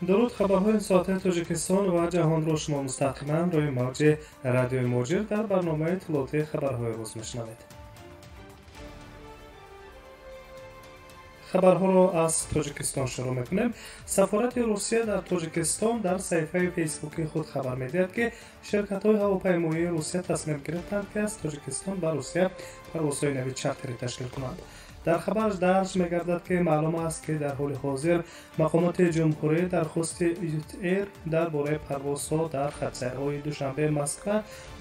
Дуруд, хабарҳои соатаи Тоҷикистон ва ҷаҳонро шумо мустақиман рӯи мавҷи радиои Муҳоҷир дар барномаи иттилоотии хабарҳои рӯз мешунавед. Хабарҳоро аз Тоҷикистон шурӯъ мекунем. Сафорати Русия дар Тоҷикистон дар саҳифаи фейсбуки худ хабар медиҳад, ки ширкатҳои ҳавопаймоии Русия тасмим гирифтанд, ки аз Тоҷикистон ба Русия парвозҳои нави чартерӣ ташкил кунанд. Дар хабар дарҷ мегардад, ки маълум аст, ки дар ҳоли ҳозир мақомоти ҷумҳурӣ дархости ЮТ-Эйр дар бораи парвозҳо дар хатсайрҳои Душанбе, Москва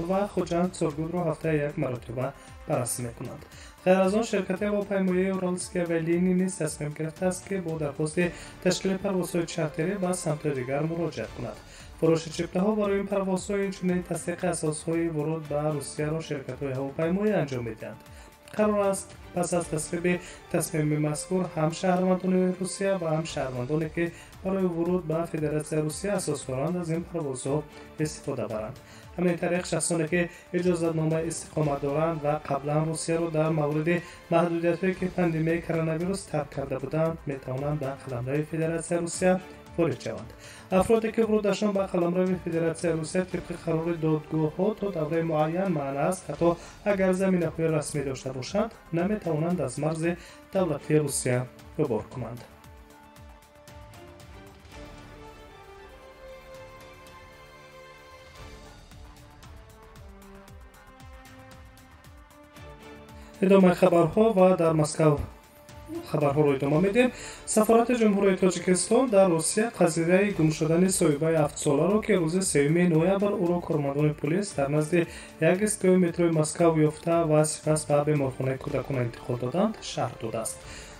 ва Хуҷанд Сургутро ҳафтаи як маротиба баррасӣ мекунанд. Ғайр аз он, ширкати ҳавопаймоии Уралские авиалинии низ тасмим гирифтааст, ки бо дархости ташкили парвозҳои чартерӣ ба самтҳои дигар муроҷиат кунад. Фурӯши чиптаҳо барои ин парвозҳо, инчунин тасдиқи асосҳои вуруд ба Русияро ширкатҳои ҳавопаймоӣ анҷом медиҳанд. Қарор аст, пас аз тасвиби тасмими мазкур ҳам шаҳрвандони Русия ва ҳам шаҳрвандоне, ки барои вуруд ба Федератсияи Русия асос доранд, аз ин парвозҳо истифода баранд. Ҳамин тариқ, шахсоне, ки иҷозатномаи истиқомат доранд ва қаблан Русияро дар мавриди маҳдудиятҳое, ки пандемияи коронавирус тарк карда буданд, метавонанд ба қаламрави Федератсияи Русия ворид шаванд. Афроде, ки вурудашон ба қаламрави Федератсияи Русия тибқи қарори додгоҳҳо то давраи муайян манъ аст, ҳатто агар заминаҳои расмӣ дошта бошанд, наметавонанд аз марзи давлатии Русия убур кунанд. Идомаи хабарҳо ва дар Москав хабарҳоро идома медиҳем. Сафорати Ҷумҳурии Тоҷикистон дар Русия қазияи гум шудани соҳибаи 7-соларо, ки рӯзи 3 ноябр ӯро кормандони полис дар назди як истгоҳи метрои Москав ёфта ва сипас ба беморхонаи кӯдакона интиқол доданд, шарҳ додааст.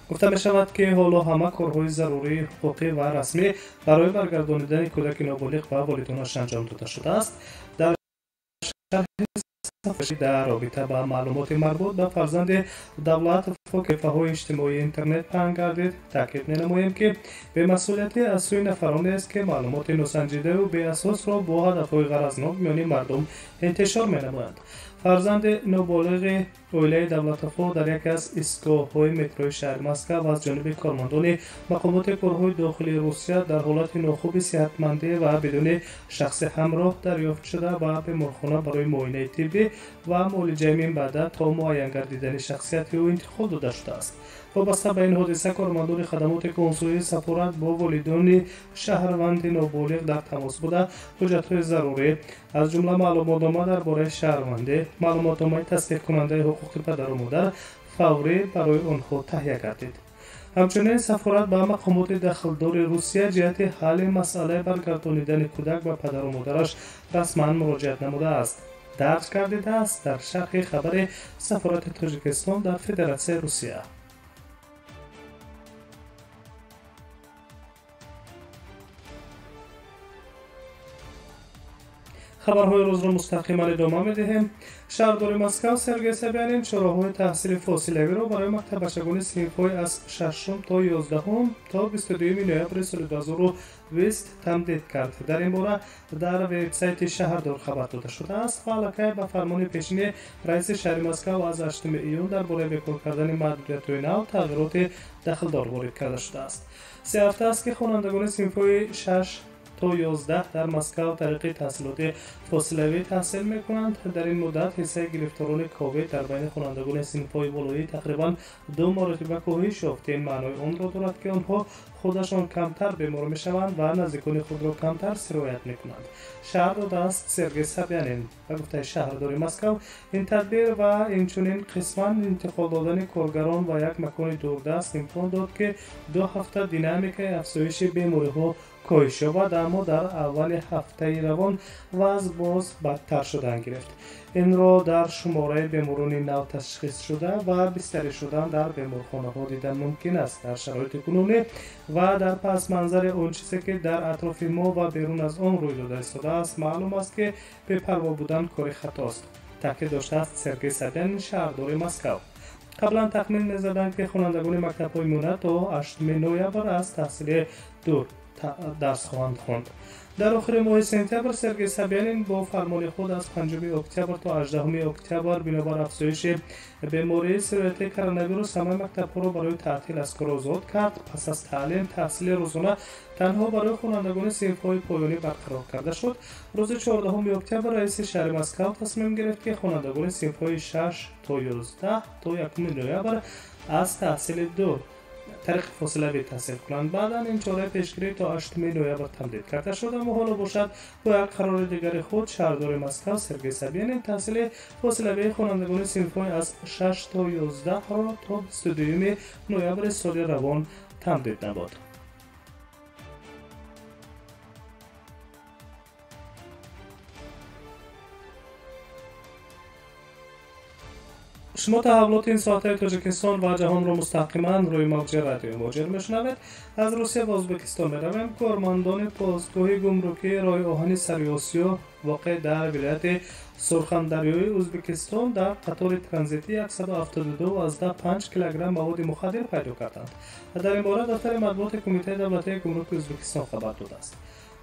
Гуфта мешавад, ки ҳоло ҳама корҳои зарурии ҳуқуқӣ ва расмӣ барои баргардонидани кӯдаки ноболиғ ба волидонаш анҷом дода шудааст. Дар шарҳи дар робита ба маълумоти марбут ба фарзанди Давлатов саҳифаҳои иҷтимоии интернет паҳн гардид, таъкид менамоем, ки бемасъулиятӣ аз сӯи нафаронест, ки маълумоти носанҷидаву беасосро бо ҳадафҳои ғаразнок миёни мардум интишор менамоянд. Фарзанди ноболиғи оилаи Давлатовҳо дар яке аз истгоҳҳои метрои шаҳри Москав аз ҷониби кормандони мақомоти корҳои дохилии Русия дар ҳолати нохуби сиҳатмандӣ ва бидуни шахси ҳамроҳ дарёфт шуда, ба беморхона барои муоинаи тиббӣ ва муолиҷаи минбаъда то муайян гардидани шахсияти ӯ интиқол дода шудааст. Вобаста ба ин ҳодиса кормандони хадамоти консулии сафорат бо волидони шаҳрванди ноболиғ дар тамос буда, ҳуҷҷатҳои зарурӣ, аз ҷумла маълумотнома дар бораи шаҳрвандӣ, маълумотномаи тасдиқкунандаи ҳуқуқи падару модар фаврӣ барои онҳо таҳия гардид. Ҳамчунин сафорат ба мақомоти дахлдори Русия ҷиҳати ҳалли масъалаи баргардонидани кӯдак ба падару модараш расман муроҷиат намудааст. Дарҷ гардидааст дар шарҳи хабари сафорати Тоҷикистон дар Федератсияи Русия. Хабарҳои рӯзро мустақиман идома медиҳем. Шаҳрдори Москав Сергей Собянин чораҳои таҳсили фосилавиро барои мактаббачагони синфҳои аз 6 то 11 то 22 ноябри соли 2020 тамдид кард. Дар ин бора дар вебсайти шаҳрдор хабар дода шудааст ва аллакай ба фармони пешини раиси шаҳри Москав аз 8 июн дар бораи бекор кардани маҳдудиятҳои нав тағйироти дахлдор ворид карда шудааст. 3 ҳафта аст, ки хонандагони синфҳои 6 то 11 дар Москав тариқи таҳсилоти фосилавӣ таҳсил мекунанд. Дар ин муддат ҳиссаи гирифторони ковид дар байни хонандагони синфҳои болоӣ тақрибан 2 маротиба коҳиш ёфт. Ин маънои онро дорад, ки онҳо худашон камтар бемор мешаванд ва наздикони худро камтар сироят мекунанд, шарҳ додааст Сергей Собянин. Ба гуфтаи шаҳрдори Москав, ин тадбир ва инчунин қисман интиқол додани коргарон ба як макони дурдаст имкон дод, ки 2 ҳафта динамикаи афзоиши бемориҳо коҳиш ёбад, аммо дар аввали ҳафтаи равон вазъ боз бадтар шудан гирифт. Инро дар шумораи беморони нав ташхисшуда ва бистарӣ шудан дар беморхонаҳо дидан мумкин аст. Дар шароити кунунӣ ва дар пасманзари он чизе, ки дар атрофи мо ва берун аз он рӯй дода истодааст, маълум аст, ки бепарво будан кори хатост, таъкид доштааст Сергей Собянин, шаҳрдори Москав. Қаблан тахмин мезаданд, ки хонандагони мактабҳои миёна то 8 ноябр аз таҳсили дур дарс хоҳанд хонд. Дар охири моҳи сентябр Сергей Собянин бо фармони худ аз 5 октябр то 18 октябр бинобар афзоиши бемории сирояти коронавирус ҳамаи мактабҳоро барои таътил аз кор озод кард. Пас аз таълим таҳсили рӯзона танҳо барои хонандагони синфҳои поёнӣ барқарор карда шуд. Рӯзи 14 октябр раиси шаҳри Москав тасмим гирифт, ки хонандагони синфҳои 6 то 11 то 1 ноябр аз таҳсили дур тариқи фосилавӣ таҳсил кунанд. Баъдан ин чораи пешгирӣ то 8 ноябр тамдид карда шуд, аммо ҳоло бошад бо як қарори дигари худ шаҳрдори Москав Сергей Собянин таҳсили фосилавии хонандагони синфҳои аз 6 то 11-ро то 22 ноябри соли равон тамдид намуд. Шумо таҳаввулоти ин соатаи Тоҷикистон ва ҷаҳонро мустақиман рӯи мавҷи радиои Муҳоҷир мешунавед. Аз Русия ба Ӯзбекистон меравем. Кормандони постгоҳи гумрукии роҳи оҳани Сариосиё воқеъ дар вилояти Сурхандарёи Ӯзбекистон дар қатори транзитӣ 172,5 килограмм маводи мухаддир пайдо карданд. Дар ин бора дафтари матбуоти Кумитаи давлатии гумруки Ӯзбекистон хабар додааст.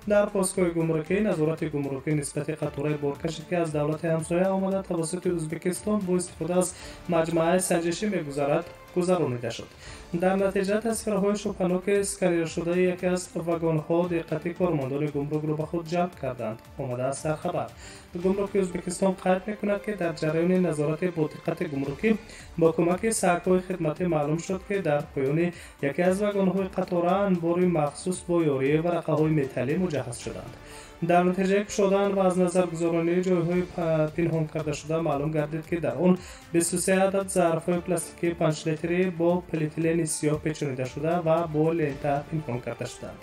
Дар постгоҳи гумрукӣ назорати гумрукӣ нисбати қатораи боркаше, ки аз давлати ҳамсоя омада тавассути Ӯзбекистон бо истифода аз маҷмӯаи санҷишӣ мегузарад, гузаронида шуд. Дар натиҷа тасвирҳои шубҳаноки сканершудаи яке аз вагонҳо диққати кормандони гумрукро ба худ ҷалб карданд, омадааст дар хабар. Гумруки Ӯзбекистон қайд мекунад, ки дар ҷараёни назорати бодиққати гумрукӣ бо кӯмаки сагҳои хидматӣ маълум шуд, ки дар поёни яке аз вагонҳои қатора анбори махсус бо ёрии варақаҳои металлӣ муҷаҳҳаз шуданд. Дар натиҷаи кушодан ва аз назаргузаронии ҷойҳои пинҳон кардашуда маълум гардид, ки дар он 23 адад зарфҳои пластикии 5 литрӣ бо полиэтилени сиёҳ печонидашуда ва бо лента пинҳон карда шуданд.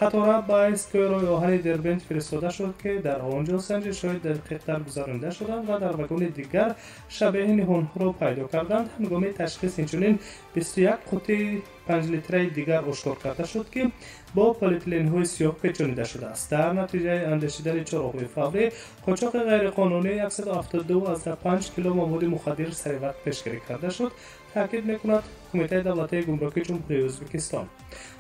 Қатора ба истгоҳи роҳи оҳани Дербент фиристода шуд, ки дар он ҷо санҷишҳои дақиқтар гузаронида шуданд ва дар вагони дигар шабеҳи ниҳонҳоро пайдо карданд. Ҳангоми ташхис инчунин 21 қуттии 5 литраи дигар ошкор карда шуд, ки бо полиэтиленҳои сиёҳ печонида шудааст. Дар натиҷаи андешидани чораҳои фаврӣ қочоқи ғайриқонунӣ 172,5 кило маводи мухаддир саривақт пешгирӣ карда шуд, таъкид мекунад Кумитаи давлатии гумрукии Ҷумҳурии Ӯзбекистон.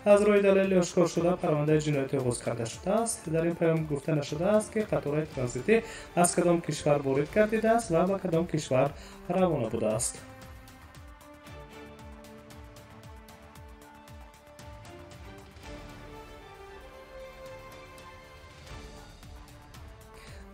Аз рӯи далели ошкоршуда парвандаи ҷиноятӣ оғоз карда шудааст. Дар ин паём гуфта нашудааст, ки қатораи транзитӣ аз кадом кишвар ворид гардидааст ва ба кадом кишвар равона будааст.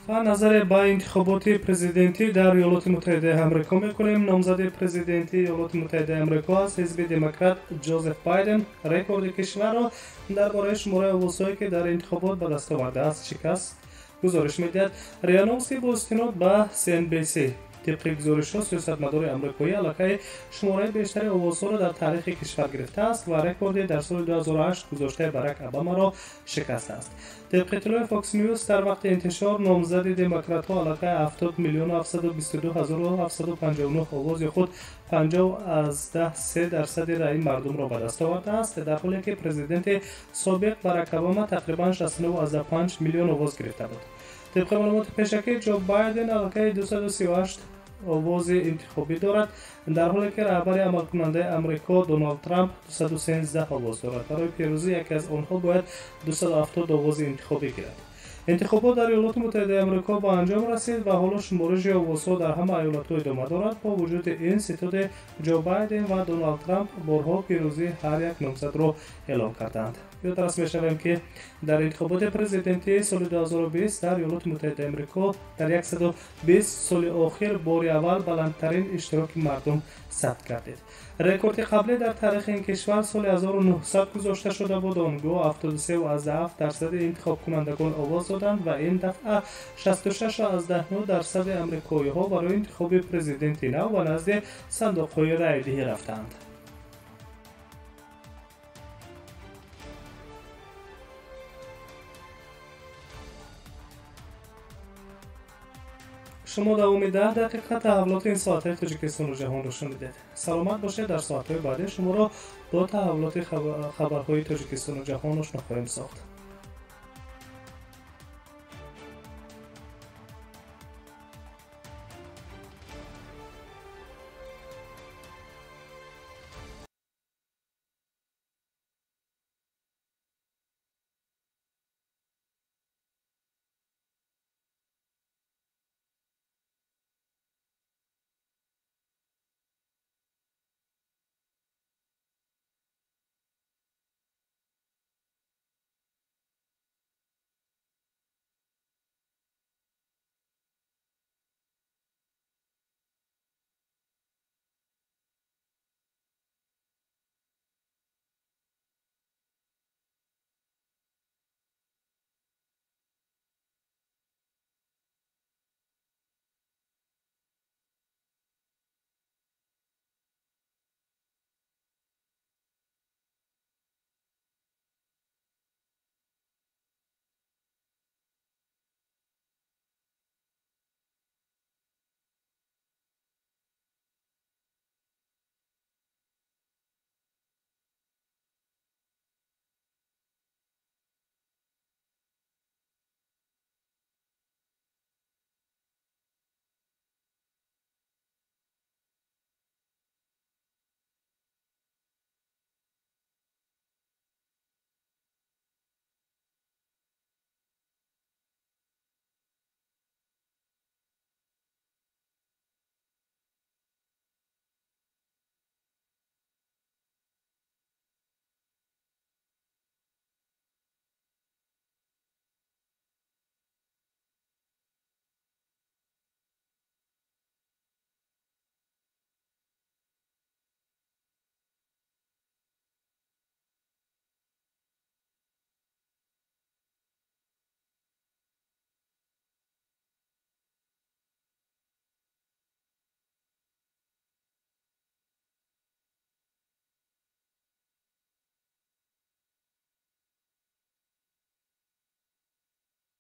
Ва назаре ба интихоботи президентӣ дар Иёлоти Муттаҳидаи Амрико мекунем. Номзади президентии Иёлоти Муттаҳидаи Амрико аз ҳизби демократ Ҷозеф Байден рекорди кишварро дар бораи шумораи овозҳое, ки дар интихобот ба даст овардааст, шикаст, гузориш медиҳад РИА Новости бо истинод ба CNBC. Тибқи гузоришҳо сиёсатмадори амрикоӣ аллакай шумораи бештари овозҳоро дар таърихи кишвар гирифтааст ва рекорди дар соли 2008 гузоштаи Барак Обамаро шикастааст. Тибқи иттилои Fox News дар вақти интишор номзади демократҳо аллакай 70 722 759 овози худ 50,3% раъи мардумро ба даст овардааст, дар ҳоле ки президенти собиқ Барак Обама тақрибан 69,5 миллион овоз гирифта буд. Тибқи маълумоти пешакӣ Ҷо Байден аллакай 238 овози интихобӣ дорад, дар ҳоле ки раҳбари амалкунандаи Амрико Доналд Трамп 213 овоз дорад. Барои пирӯзӣ яке аз онҳо бояд 270 овози интихобӣ гирад. Интихобот дар Иёлоти Муттаҳидаи Амрико ба анҷом расид ва ҳоло шумориши овозҳо дар ҳама иёлатҳо идома дорад. Бо вуҷуди ин ситоди Ҷо Байден ва Доналд Трамп борҳо пирӯзии ҳар як номзадро эълон карданд. Ёдрас мешавем, ки дар интихоботи президентии соли 2020 дар Иёлоти Муттаҳидаи Амрико дар 120 соли охир бори аввал баландтарин иштироки мардум сабт гардид. Рекорди қаблӣ дар таърихи ин кишвар соли 1900 гузошта шуда буд. Он гоҳ 73,7% интихобкунандагон овоз доданд ва ин дафъа 66,9% амрикоиҳо барои интихоби президенти нав ба назди сандуқҳои раъйдиҳӣ рафтанд. Шумо давоми 10 дақиқа таҳаввулоти ин соатҳои Тоҷикистону ҷаҳонро шунидед. Саломат бошед. Дар соатҳои баъдӣ шуморо бо таҳаввулоти хабарҳои Тоҷикистону ҷаҳон ошно хоҳем сохт.